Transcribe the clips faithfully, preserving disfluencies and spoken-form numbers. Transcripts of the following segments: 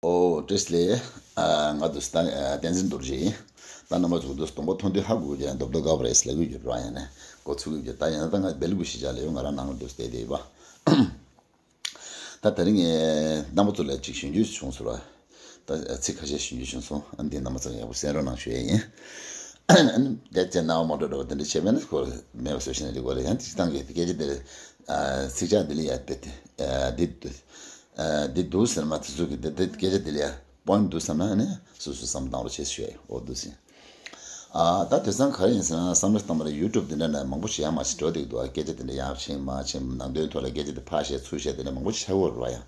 ཨོ་བཀྲ་ཤིས་བདེ་ལེགས། ང་དུ་ད་བསྟན་འཛིན་རྡོ་རྗེ་ཡིན། ད་རྣམ་པ་ཚོ་དུ་སྟོང་པ་མཐོང་དུས་ཧ་གོ་གི་འདོད་དོ་དགའ་བ་རེད་ལབ་གི་ཡོད་ར། ཡང་ནས་འགོ་ཚུགས་གི་ཡོད། ད་ཡང་ད་ང་སྦེལ་ཀུ་ཤི་ཅག་ལ་ཡོད། ང་རང་ནང་ལ་དུ་བསྡད་བསྡད་ཡོད་པ། ད་དེ་རིང་ངས་རྣམ་པ་ཚོ་ལ་ཅིག་ཞུ་རྒྱུ་བྱུང་སོང་ར། ད་ཚིག་ཁ་ཤས་ཞུ་རྒྱུ་བྱུང་སོང་། ཨ་འདི་རྣམ་པ་ཚོ་ཡག་པོ་གསན་རོགས་གནང་ཞུ་ཡས་ཡིན། ཨ་ནི་བསྡད་བྱས་ནའོ་མ་འགྲོ་འགྲོ་བ་དེ་འདྲ་བྱས་པས་ན་ཁོ་མེད་པ་བཟོ་ཤེས་ན་འགྲིག་གོ་རེད། ཡང་དེ་སྟངས་ཀྱི་སྐད་ཆ་དེ་ཚིག་ཅག་འདི་ལ་ཡ་དེ་དེ་འདི་འདི་འདུག་ཟེར་མ་དེ་ཚོ་གི་འདི་འདི་སྐད་ཆ་འདི་ལ་ཡ་པོ་ཡིན་འདུག་བསམ་ན་ཨ་ནི་སོ་སོ་བསམ་བློ་བཏང་རོགས་བྱེད་ཞུ་ཡས་ཡིན། འོ་འདུག་ཟིན། ཨ་ད་དེང་སང་ག་རེ་ཡིན་ཟེར་ན་བསམ་བློ་བཏང་བ་ལ་ཡུ་ཊུབ་འདི་འདྲ་ནས་མང་པོ་ཞིག་ཡར་མར་ཞིག་འགྲོ་བསྡད་འདུག་སྐད་ཆ་འདི་འདྲ་ཡར་ཕྱིན་མར་ཕྱིན། ནང་དོན་ཐོག་ལ་སྐད་ཆ་འདི་ཕར་བཤད་ཚུར་བཤད་དེ་འདྲ་མང་པོ་ཞིག་ཆགས་ཡོད་རེད་བ། ཡང་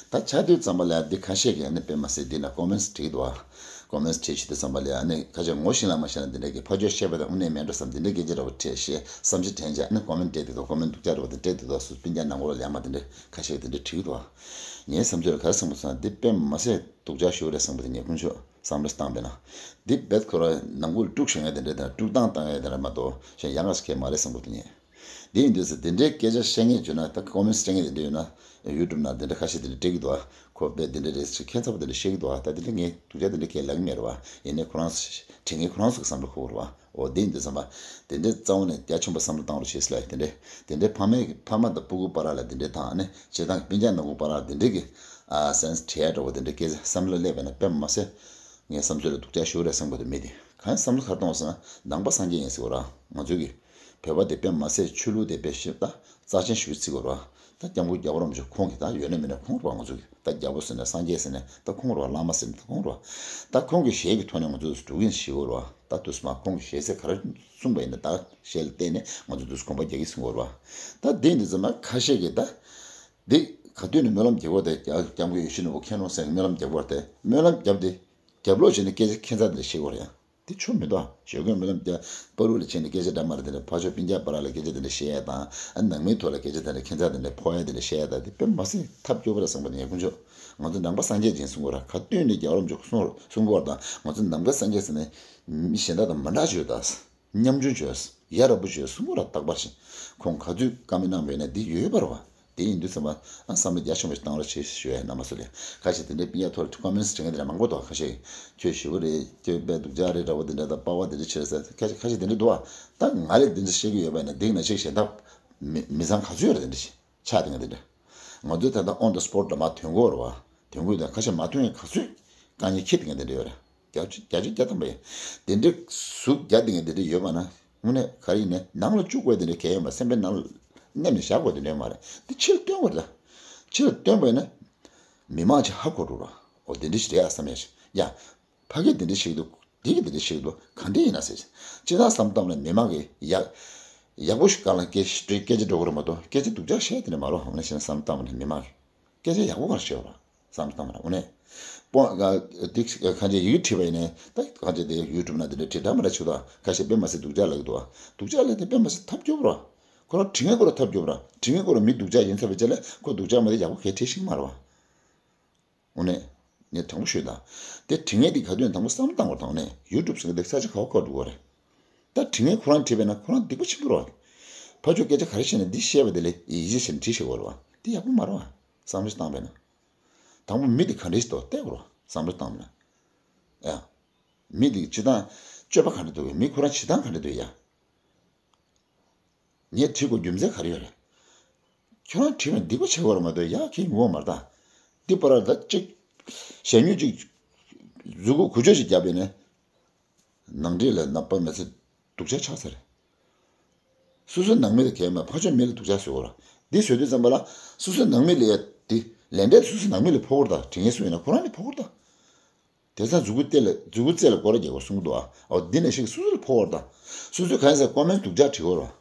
ད་ཆགས་དུས་ཙམ་པ་ལ་འདི་ཁ་ཤས་ཀྱིས་ཨ་ནི་དཔེ་མ་སྲིད་འདི་ན་ཀོ་མེན་ཊི་བྲིས་འདུག་བ། ཀོ་མེན་ཊི་བྲིས་བྱེད་དུས་ཙམ་པ་ལ་ཨ་ནི་ཁ་ཤས་ངོ་ཤེས་ལ་མ་ཤེས་ན་འདི་འདྲ་གི་ཕར་ཕྱོགས་བཤད་པ་དང་དངོས་གནས་མེད་འགྲོ་བསམ་འདི་འདྲ་སྐད་ཆ་འདྲ་བོ་བྲིས་བཤད་བསམ་ཤེས་དྲན་བྱས་ཨ་ནི་ཀོ་མེན་ཊི་བྲིས་འདུག་ཀོ་མེན་ཊི་སྡུག་ཅག་འདྲ་བོ་དེ་བྲིས་འདུག་སུ་སྤུན་ཀྱག་ནང་ལོགས་ལ་ཡར་མར་འདི་འདྲ་ཁ་ཤས་ཀྱིས་འདི་འདྲ་བྲིས་འདུག་བ། ངའི་བསམ་ཚུལ་ལ་ག་རེ་བསམ་གི་སོང་ན་འདི་དཔེ་མ་སྲིད་སྡུག་ཅག་ཞེ་པོ་རེད་བསམ་གི་འདུག་ངས་དཀོན་མཆོག་བསམ་བློ་བཏང་པས་ན། འདི་རྦད་ཁོ་རང་ནང་ཁུལ་དཀྲུག་ཤོར་མཁན་དེ་འདྲ་དང་དཀྲུག་སྟངས་བཏང་མཁན་དེ་འདྲ་མ་གཏོགས་གཞན་ཡག་ག་ཞིག་གང་ཡང་མ་རེད་བསམ་གི་འདུག་ངས། འདི་ཡིན་དུས་ཙང་འདི་འདྲའི་སྐད་ཆ་བཤད་མཁན་བྱུང་ན་ད་ཀོ་མེན་ཊི་སྤྲད་མཁན་དེ་འདྲ་ཡོད་ན་ཡུ་ཊུབ་ནང་འདི་འདྲ་ཁ་ཤས་དེ་འདྲ་སྤྲད་ཀྱི་འདུག་ཨ། ཁོ་རྦད་འདི་འདྲ་རེད་ཟེར་ཁྱད་མཚར་པོ་དེ་འདྲ་བཤད་ཀྱི་འདུག་ཨ། ད་འདི་འདྲ་ངས་སྡུག་ཅག་དེ་འདྲ་གང་ཡང་ལབ་ཀྱི་མེད་རེད་བ། ཡིན་ནའི་ཁོ་རང་དྲན་མཁན་ཁོ་རང་ཚོ་གི་བསམ་བློ་འཁོར་བ་རེད་བ། འོ་དེ་ཡིན་དུས་ཙམ་པ་དེ་འདྲའི་རྩ་བ་ནས་རྒྱ་ཆེན་པོ་བསམ་བློ་བཏང་རོགས་བྱེད་ཟེར་ལབ་ཡ། དེ་འདྲའི་དེ་འདྲའི་ཕ་མའི་ཕ་མ་དང་སྤུ་གུ་བར་ལ་དེ་འདྲའི་དང་ནི་སྤྱིར་བཏང་སྤུན་ཀྱག་ནང་ཁུལ་བར་ལ་དེ་འདྲའི་གི་ཨ་སེམས་བྲལ་འདྲ་བོ་དེ་འདྲའི་སྐད་ཆ་བསམ་བློ་སླེབས་པ་ན་དཔེ་མ་སྲིད་ངའི་བསམ་ཚུལ་ལ་སྡུག་ཅག་ཞེ་པོ་རེད་བསམ་གི་འདུག་མི་དེ་གང་བསམ་བློ་ག་རེ་གཏོང་ཟེར་ན་ནང་པ་སངས་རྒྱས་ཡིན་ཟེར་བ་རང་ང་ཚོའི་གི་བོད་པ་དེ་དཔེ་མ་སྲིད་ཆོས་ལུགས་དེ་དཔེ་ཞིབ་ད་རྩ་ཆེན་ཞེ་པོ་བརྩི་གི་རེད་བ། ད་སྐྱབས་མགོན་རྒྱལ་བ་རིན་པོ་ཆེ་ཁོང་གི་ད་ཡོད་ན་མེད་ན་ཁོང་རེད་བ། ང་ཚོ་གི་ད་རྒྱལ་པོ་ཟེར་ན་སངས་རྒྱས་ཟེར་ན་ད་ཁོང་རེད་བ། བླ་མ་ཟེར་ན་ད་ཁོང་རེད་བ། ད་ཁོང་གི་ཞལ་གྱི་ཐོག་ནས་ང་ཚོ་སྒྲུབ་ཀྱི་ཞིག་ཡོད་རེད་བ། ད་དུས་སུ་མ་ཁོང་གི་ཞལ་ཟས་ག་རེ་གསུངས་པ་ཡིན་ན་ད་ཞལ་ལ་བལྟས་ནས་ང་ཚོ་དུས་སུ་དགོངས་པ་རྒྱག་གི་ཟེར་གྱི་ཡོད་རེད་བ། ད་འདི་འདི་ཚོ་མ་ཁ་ཤས་ཀྱིས་ད་འདི་ག་དུས་ནས་སྨོན་ལམ་རྒྱག་གི་ཡོད་དེ་སྐྱབས་མགོན་ཡིད་བཞིན་ནོར་བུ་མཁྱེན་རུང་ཟེར་སྨོན་ལམ་རྒྱག་གི་ཡོད་རེད་དེ། སྨོན་ལམ་རྒྱབ་སྟེ་རྒྱབ་ལོག་བྱས་ནས་སྐད་ཆ་ཁྱད་མཚར་འདི་བཤད་ཀྱི་ཡོད་རེད་ཡ། དེ་ཆོ་མི་འདུག་ཨ། ཞོགས་ཀས་སྨོན་ལམ་རྒྱབ་པ་རུ་ལ་ཕྱིན་ནས་སྐད་ཆ་འདྲ་མ་རེད་དེ་འདྲ་ཕར་ཕྱོགས་སྤུན་ཀྱག་བར་ལ་སྐད་ཆ་དེ་འདྲ་བཤད་ཡ་དང་ཨ་ནང་མིའི་ཐོག་ལ་སྐད་ཆ་དེ་འདྲ་ཁྱད་མཚར་དེ་འདྲ་ཕོག་ཡ་དེ་འདྲ་བཤད་ཡ་ད་དེ་དཔེ་མ་སྲིད་ཐབས་སྐྱོ་པོ་རེད་བསམ་གི་འདུག་ངས་དཀོན་མཆོག་ང་ཚོ་ནང་པ་སངས་རྒྱས་ཅིག་གསུང་གི་ཡོད་ར། ག་དུས་ནས་རྒྱལ་བ་རིན་པོ་ཆེ་གསུང་གསུང་གི་ཡོད་ར། ད་ང་ཚོ་ནང་པ་སངས་རྒྱས་ཟེར་ནས་མི་གཞན་དག་དང་མི་འདྲ་ཞིག་ཡོད་ད། ཉམ་ཆུང་བྱོས། ཡ་རབས་པོ་བྱོས་གསུང་གི་ར། རྟག་པར་བཞིན་ཁོང་ག་ཚོད་བཀའ་མོལ་གནང་བ་ཡིན་ན་འདི་ཡོད་པ་རེད་བ། དེ་ཡིན་དུས་ཙམ་པ་ཨ་བསམ་བློ་རྒྱ་ཆེན་པོ་ཞིག་བཏང་རོགས་བྱེད་ཞུ་ཡ་རྣམ་པ་ཚོ་ལ། ཁ་ཤས་དེ་འདྲའི་སྤུན་ཀྱག་ཐོག་ལ་ཀོ་མེན་ཊི་བྲིས་མཁན་དེ་འདྲ་མང་པོ་འདུག་ཁ་ཤས་ཁྱོད་ཞེ་པོ་རེད། ཁྱོད་དཔེ་སྡུག་ཅག་རེད་འདྲ་བོ་དེ་འདྲ་དང་པ་ཕ་དེ་འདྲ་བྱེད་ས་ཁ་ཤས་ཁ་ཤས་དེ་འདྲ་འདུག་བ། ད་ང་ལས་དེ་འདྲ་བཤད་ཀྱི་ཡོད་པ་ཡིན་ན་འདི་ན་ཅིག་གཞན་དག་མི་མི་ཚང་ག་ཚོད་ཡོད་རེད་དེ་འདྲ་ཞིག་ཆགས་དེ་ང་དེ་འདྲ། ང་ཚོས་ད་ལྟ་on the spot ལ་མར་ཐོན་གྱི་ཡོད་རེད་བ། ཐོན་གྱི་ཡོད་དང་ཁ་ཤས་མ་ཐོན་ཡང་ག་ཚོད་དཀའ་ངལ་འཁྱེར་དེ་ངས་དེ་འདྲ་ཡོད་རེད། བརྒྱ་ཆ་བརྒྱ་ཆ་བརྒྱ་ཐམ་པ་ཡིན། དེ་འདྲའི་ཟུག་རྒྱ་དེ་ངས་དེ་འདྲ་ཡོད་པ་ན་དངོས་གནས་ག་རེ་ཡིན་ནའི་ནང་ལ་བཅུག་དགོས་དེ་འདྲ་གལ་ཡོད་མ་རེད། སེམས་པའི་ནང་ལ་མནན་ནས་བཞག་དགོས་དེ་འདྲ་ཡོད་མ་རེད། དེ་ཕྱིར་བཏོན་དགོས་རེད་ད། ཕྱིར་བཏོན་པ་ཡིན་ན་མི་མང་ཆེ་ཧ་གོ་འགྲོ་ར། འོ་དེ་འདྲ་ཞིག་རེད་ཨ་བསམ་ཡ་ཞིག་ཡ། ཕ་གིས་དེ་འདྲ་བཤད་ཀྱི་འདུག་འདི་གིས་དེ་འདྲ་བཤད་ཀྱི་འདུག་ག་འདྲ་ཡིན་ན་ཟེར། སྤྱིར་བཏང་བསམ་བཏང་ན་མི་མང་གིས་ཡག་ཡག་པོ་ཞིག་སྒང་ལ་སྐད་ཆ་སྐད་ཆ་འགྲོ་གི་རེད་མ་གཏོགས་སྐད་ཆ་སྡུག་ཅག་བཤད་དེ་འདྲ་མ་རེད། འོ་ན་བྱས་ན་བསམ་བཏང་བ་ན་མི་མང་གིས་སྐད་ཆ་ཡག་པོ་ག་རེ་བཤད་པ་རེད་བསམ་བཏང་བ་ན། འོ་ན་པོ་འདི་གང་ཅི་ཡི་གེ་བྲིས་པ་ཡིན་ནའི་ད་གང་ཅི་དེ་ཡུ་ཊུབ་ན་དེ་འདྲ་བྲིས་འདྲ་མ་འདྲ་བྱེད་དོ། ཁ་ཤས་དཔེ་མ་སྲིད་སྡུག་ཅག་ལབ་ཀྱི་འདུག་བ། སྡུག་ཅག་ལབ་དེ་དཔེ་མ་སྲིད་ཐབས་སྐྱོ་པོ་རེད། ཁོ་རང་བྲིས་མཁན་ཁོ་རང་ཐབས་སྐྱོ་པོ་རེད། བྲིས་མཁན་ཁོ་རང་མི་སྡུག་ཅག་ཡིན་ཚར་བའི་རྗེས་ལ་ཁོ་སྡུག་ཅག་མ་རེད་ཡག་པོ་གང་ཡང་བྲིས་ཤེས་ཀྱི་མ་རེད་བ། འོ་ནས། ངས་དྲང་པོ་ཤོད་དང་། དེ་དྲི་ངན་འདི་ག་དུས་ཡང་དང་པོ་བསམ་བློ་བཏང་དགོས་དང་ནས་ཡུ་ཊུབ་ཟེར་མཁན་འདི་ས་ཆ་ག་བ་བཀག་འགྲོ་གི་རེད། ད་དྲི་ངན་ཁོ་རང་བྲིས་པས་ན་ཁོ་རང་སྡིག་པ་ཆེན་པོ་རེད། ཕར་ཕྱོགས་སྐད་ཆ་ག་རེ་བཤད་ན་འདི་བཤད་པ་དེ་ལས་ཡིད་ཆེས་བྱས་ནས་བྲིས་བཞག་དགོས་རེད་བ། འདི་ཡག་པོ་མ་རེད་བ། བསམ་བློ་ཞིག་བཏང་བས་ན། དང་པོ་མི་འདི་ག་འདྲ་ཞིག་འདུག་བལྟ་དགོས་རེད་བ། བསམ་བློ་བཏང་བས་ན། ཨ། མི་འདི་སྤྱིར་བཏང་སྤྱོད་པ་ག་འདྲ་འདུག་མི་ཁོ་རང་བྱེད་སྟངས་ག་འདྲ་འདུག་ཡ། ངས་བྲིས་དགོས་རྒྱུ་མཚན་ག་རེ་ཡོད་རེད། ཁྱོད་རང་བྲིས་པ་འདི་པ་བྱེད་དགོས་རེད་མ་གཏོགས་ཡག་གི་ངོ་མ་ལྟ། འདི་པ་ར་ད་ཅིག་ཞལ་ཉུལ་ཅིག་མཛུབ་གུ་གུ་ཅོ་ཅིག་བརྒྱབ་པས་ནས། ནང་འདྲེས་ལ་ནག་པ་མེད་ཚེ་སྡུག་ཅག་ཆགས་ཚར་རེད། སོ་སོའི་ནང་མི་ལ་གལ་མེད་ཕར་ཕྱོགས་མི་ལ་སྡུག་ཅག་བཟོས་དགོས་རེད། འདི་བཟོས་དུས་ཙམ་པ་ལ་སོ་སོའི་ནང་མི་ལ་ཡ་འདི་ལན་འདེབས་སོ་སོའི་ནང་མི་ལ་ཕོག་གི་རེད་ད། དྲི་ངན་སུ་ཡིན་ན་ཁོ་རང་ལ་ཕོག་གི་རེད་ད། དེང་སང་མཛུབ་གུ་རྩེ་ལ་མཛུབ་གུ་རྩེ་ལ་སྐོར་ར་རྒྱག་དགོས་གསུང་གི་འདུག་ཨ། འོ་འདི་ནས་ཤིག་སོ་སོ་ལ་ཕོག་གི་རེད་ད། སོ་སོའི་གང་ཡིན་ཟེར་ཀོ་མེན་ཊི་སྡུག་ཅག་བྲིས་དགོས་རེད།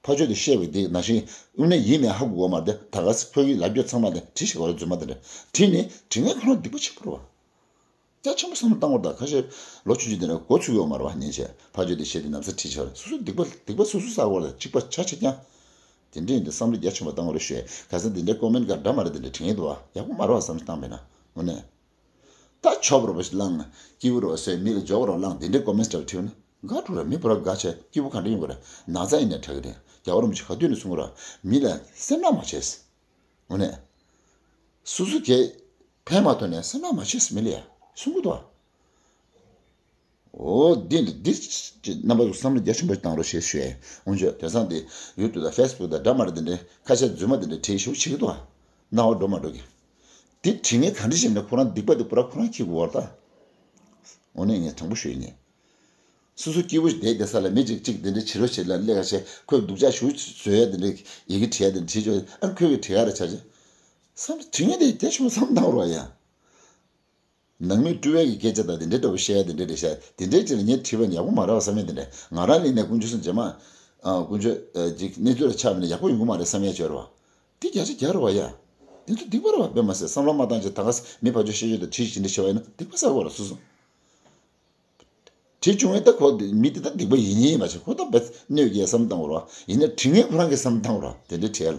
ཕར་ཕྱོགས་དེ་བཤད་པའི་དེ་ནང་བཞིན་དངོས་གནས་ཡིན་མིན་ཧ་གོ་གི་མ་རེད་དེ། ད་ག་སེ་ཁོས་ཀྱི་ལབ་རྒྱུ་ཚང་མ་དེ་བྲིས་ཤིག་གོ་ར་རྫུན་མ་དེ་འདྲ་བྲིས་ནས་དྲི་ངན་ཁོ་རང་སྡིག་པ་ཆེན་པོ་རེད་བ། རྒྱ་ཆེན་པོ་བསམ་བློ་བཏང་དགོས་རེད་ད། ཁ་ཤས་ལོ་ཆུང་ཆུང་དེ་འདྲ་མགོ་ཚོས་ཡོད་མ་རེད་བ། ཉན་བྱས་ཕར་ཕྱོགས་དེ་བཤད་དེ་ན་ཚ་བྲིས་ཆོག་རེད། སོ་སོའི་སྡིག་པ་སྡིག་པ་སོ་སོས་བསགས་དགོས་རེད། གཅིག་པ་ཆ་ཆེ་རྐྱང་། དེ་འདྲ་ཡིན་དུས་བསམ་བློ་རྒྱ་ཆེན་པོ་བཏང་དགོས་རེད་ཞུ་ཡས། ག་ས་དེ་འདྲའི་ཀོ་མེན་ཊི་ག་འདྲ་མ་རེད་དེ་འདྲ་བྲིས་ངེས་འདུག་བ། ཡག་པོ་མ་རེད་བ་བསམ་བློ་བཏང་བས་ན། དངོས་གནས། ད་ཆོབ་རོ་བ་ཞིག་བླངས། སྐྱིད་པོ་རོ་བ་བཟོས། མི་ལ་འཇོག་རོ་བླངས། དེ་འདྲའི་ཀོ་མེན་ཊི་འདྲ་བྲིས་ན་དགའ་འགྲོ་ར། མི་བུ་ར་དགའ་བྱས་སྐྱིད་པོ་ག་འདྲ་ཡོང་གི་རེད། ན་ཚ་ཡིན་ནའི་དྲག་གི་རེད། རྒྱལ་བ་རིན་པོ་ཆེ་ག་དུས་ནས་གསུང་གི་ར། མི་ལ་སེམས་ནག་མ་བྱེད། དངོས་གནས། སོ་སོ་གས་ ཕན་མ་ཐོགས་ནས་སེམས་ནང་མ་བྱེད་ཟེར་མི་ལ་ཡ་གསུང་གི་འདུག་བ། འོ་འདི་འདི་འདི་རྣམ་པ་ཚོ་བསམ་བློ་རྒྱ་ཆེན་པོ་ཞིག་བཏང་རོགས་ཞེས་ཞུ་ཡས། འོན་ཀྱང་དེང་སང་འདི་ཡུ་ཊུབ་དང་ཕེ་སི་བུག་དང་འདྲ་མ་འདྲ་འདི་འདྲའི་ཁ་ཤས་རྫུན་མ་འདི་འདྲ་བྲིས་ཞུ་བྱེད་ཀྱི་འདུག་བ། སྣང་བ་འགྲོ་མ་འགྲོ་གི། འདི་བྲིས་མཁན་ག་འདྲ་ཞིག་ནས་ཁོ་རང་སྡིག་པ་འདི་པུ་ར་ཁོ་རང་འཁྱེར་དགོས་བ་ད། འོ་ནས་ངས་དྲང་པོ་ཞུ་ཡིན། སོ་སོ་སྐྱིད་པོ་ཞིག་བསྡད་བསྡད་ས་ལ་མི་གཅིག་གཅིག་འདི་འདྲ་བྱེད་རོགས་བྱེད་ལ་སླེབས་ཁ་ཤས་ཁོས་སྡུག་ཅག་ཞུ་བཟོས་ཡ་འདི་འདྲ་ཡི་གེ་བྲིས་ཡ་འདི་འདྲ་བྲིས་ཆོག་ཨ་ཁོས་གི་བྲིས་ཡ་ར་ཆ་ཆ། བསམ་བྲིས་མཁན་དེ་དེ་ཆུང་བསམ་བཏང་རོགས་ཡ། ནང་མི་སྤྲུལ་བའི་གི་སྐད་ཆ་དང་དེ་འདྲའི་འདྲ་པོ་བཤད་ཡ་དེ་འདྲའི་རེད་ཤག་དེ་འདྲའི་ཅིག་ལ་ངས་བྲིས་པ་ནི་ཡག་པོ་མ་རེད་བ་བསམ་ཡ་དེ་འདྲ། ང་རང་ལ་ནས་དཀོན་མཆོག་གསུམ་རྗེས་མ། ཨ་དཀོན་མཆོག་ཨ་ཅིག་གནས་ཚུལ་ལ་ཆགས་པ་ནི་ཡག་པོ་ཡོང་གི་མ་རེད་བསམ་ཡ་ཅིག་ཡོད་རེད་བ། དེ་རྒྱ་ཆེ་རྒྱ་རེད་བ་ཡ། དེ་ཚོ་སྡིག་པ་རེད་བ་དཔེ་མ་ཟད་བསམ་བློ་མ་བཏང་ཅིག་ད་ག་ས་མི་ཕར་ཕྱོགས་བཤད་ཡོད་དང་བྲིས་ཅིག་འདྲ་བྱས་པ་ཡིན་ན་སྡིག་པ་བསགས་དགོས་རེད་སོ་སོ། བྲིས་བྱུང་བས་ད་ཁོ་མི་དེ་ད་སྡིག་པ་ཡིན་ཡིན་མ་བྱས་ཁོ་ད་བས་གནོད་ཀྱི་བསམ་བཏང་དགོས་རེད་བ། ཡིན་ན་བྲིས་མཁན་ཁོ་རང་གིས་བསམ་བཏང་དགོས་རེད་བ་དེ་འདྲའི་བྲིས་ཡ་ལ།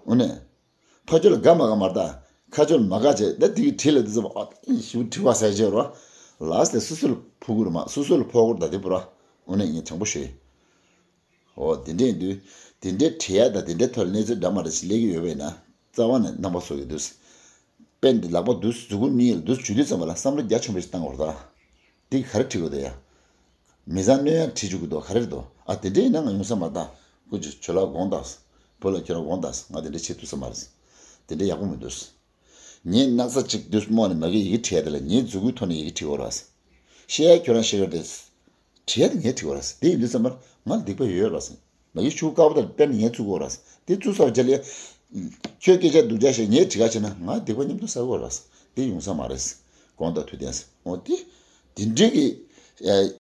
འོ་ནས། ཕ་ཆོས་ལ་དགའ་མ་དགའ་མ་ལྟ། ཁ་ཆོས་ལ་མ་དགའ་བྱས་ད་དེ་གི་དྲི་ལ་དེ་ཚོ་ཨ་ཞུ་དྲི་བ་ཟེར་བྱས་རོ། ལགས་སེ་སོ་སོ་ལ་ཕོག་གི་རེད་མ་སོ་སོ་ལ་ཕོག་གི་རེད་ད་དེ་པུ་ར། འོ་ནས་ངས་དྲང་པོ་ཞུ་ཡི། འོ་དེ་འདྲས་ཡིན་དུས། དེ་འདྲའི་དྲི་ཡ་དང་དེ་འདྲའི་ཐོག་ལ་གནས་ཚུལ་འདྲ་མ་འདྲ་ཞིག་སླེབས་ཀྱི་ཡོད་པས་ན། རྩ་བ་ནས་རྣམ་པ་ཚོ་གི་འདུག་དཔེ་འདི་ལག་པ་འདུག་མཛུབ་གུ་གཉིས་ལ་འདུག་འཇུ་དུས་ཙམ་པ་ལ་བསམ་བློ་རྒྱ་ཆེན་པོ་ཞིག་བཏང་དགོས་རེད་ད། དེ་ག་རེ་བྲིས་དགོས་ད་ཡ། མི་ཚང་གནོད་ཡག་བྲིས་བཅུག་གི་འདུག་ག་རེ་རེད་འདུག་ཨ་དེ་འདྲ་ཡིན་ན་ང་ཡོང་ས་མ་རེད་ད། སྐུ་མཁྱེན་ཁྱོད་ལ་དགོངས་དག་བུ་ལ་ཁྱོད་ལ་དགོངས་དག་ང་དེ་འདྲ་བྱེད་ཐུབ་ས་མ་རེད། དེ་འདྲ་ཡག་པོ་མི་འདུག་ངས་སྣག་ཚ་གཅིག་དུས་སྨོ་ནས་མ་གི་ཡི་གེ་བྲིས་ཡ་དེ་ལ་ངའི་མཛུབ་གུའི་ཐོག་ནས་ཡི་གེ་བྲིས་དགོས་རེད། བཤད་ཡ་ཁྱོད་རང་བཤད་ཡོད་རེད། བྲིས་ཡ་དེ་ངས་བྲིས་དགོས་རེད། དེ་ཡིན་དུས་ཙམ་པར་ང་ལ་སྡིག་པ་ཡོད་ཡོད་རེད། མ་གི་ཤུགས་དཀར་པོ་དང་དཔེར་ན་ངས་བཙུགས་དགོས་རེད། དེ་བཙུགས་ཚར་རྗེས་ལ་ཁྱོད་སྐད་ཆ་སྡུག་ཅག་བཤད་ངས་བྲིས་ཁ་བྱས་ན་ང་སྡིག་པ་མཉམ་དུ་བསགས་དགོས་རེད། དེ་ཡོང་ས་མ་རེད། དགོངས་དག་ཐུགས་བདེན། འོ་དེ། དེ་འདྲའི་གི་ཨ་